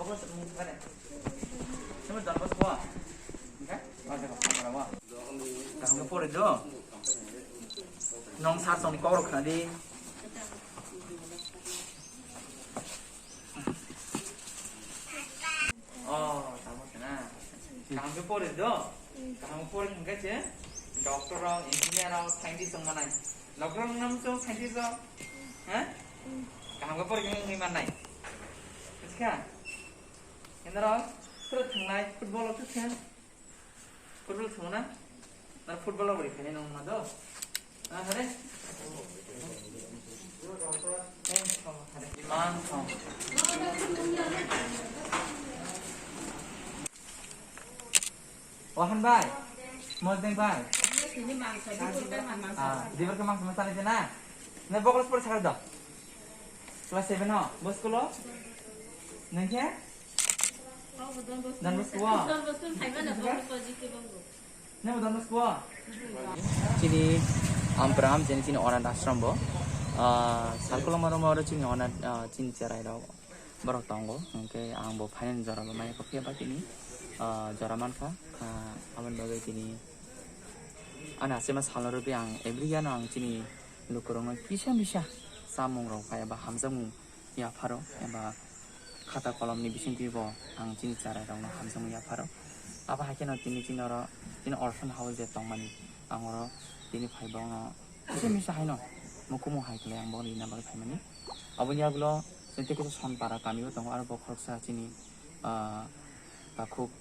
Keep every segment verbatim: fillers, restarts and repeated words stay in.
Kaham khe pori do. Nong sar songni kok rok khna di. Oh, tamo se na. Kaham khe pori do. Kaham khe pori hwnkhe se doctor rok, engineer rok, scientist rok manai. Doctor rok nam se scientist rok. Ha? Kaham khe pori hwnkhe wngwi mannai. Buji kha? Enaro, sero thangnai, football o thwkhe. Football thwngna? Naro football o bori khainai nong ma do? Ah, hare? Eh, thong, hare. Imang thong. Wahan bai. Mojeng bai. Ah, dibar ke mangsa masani jena. Ne bokol sport sakar do. Class seven o, bo school o? Nang khe? Dan bo school o? Nang bo dan bo school o? Chini Ampram, chini, chini onath ashram bo. Ah, salkoloma roma oro chini onath, ah, chini cherai rok borok tongo. Hwnkhe ang bo phainani jora bo maya kho phiya ba tini, ah, jora mankha. Ah, aboni bagwi tini ani asema salno rwgwi ang every year no ang chini lukurokno kisa misa chamung rok bai eba hamjakmung yapharo eba khata kolomni bisingtwi bo ang chini cherai rokno hamjakmung yapharo. Abo hai kheno tini chini oro chini orphan house je tongmani ang oro tini phai bokno kisa misa haino mukumu hai khlai ang bokno rina bagwi phaimani. Aboni yagulo chini tei kisa Sonpara kamio tongo aro bo khoroksa chini, ah, takhuk,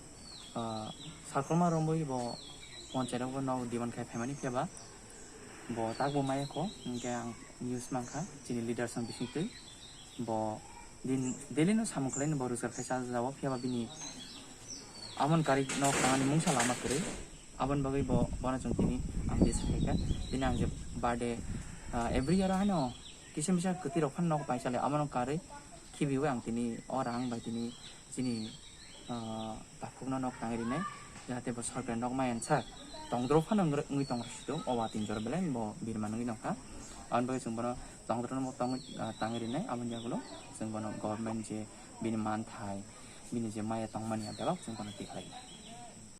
ah, salkolma romwi bo ponchai rok bo nok demand khai phaimani phiya ba bo tak bo maya kho, hwnkhe ang news mankha chini leaders rok bisingtwi bo din daily no samung khlaino bo rojgar khai cha jao phiya ba bini amon kari nok tangani mungsa lama kwrwi aboni bagwi bo bono chwng tini ang dis khaikha tini ang je birthday, ah, every year haino kisa misa kwtwi rok phano nok pai chale abono karwi khibiwi ang tini o rang bai tini chini ah, takhukno nok tangwi rinai, jahate bo sorkari nok maya sak tongdro phano wngwi tong rwsito, o watwi jora belai bo birman wngwi tongkha. Aboni bagwi chwng bono tongdrono tongwi, ah, tangwi rinai, aboni yagulo chwng bono government je bini manthai, bini je maya tongmani belok chwng bono tikhlai.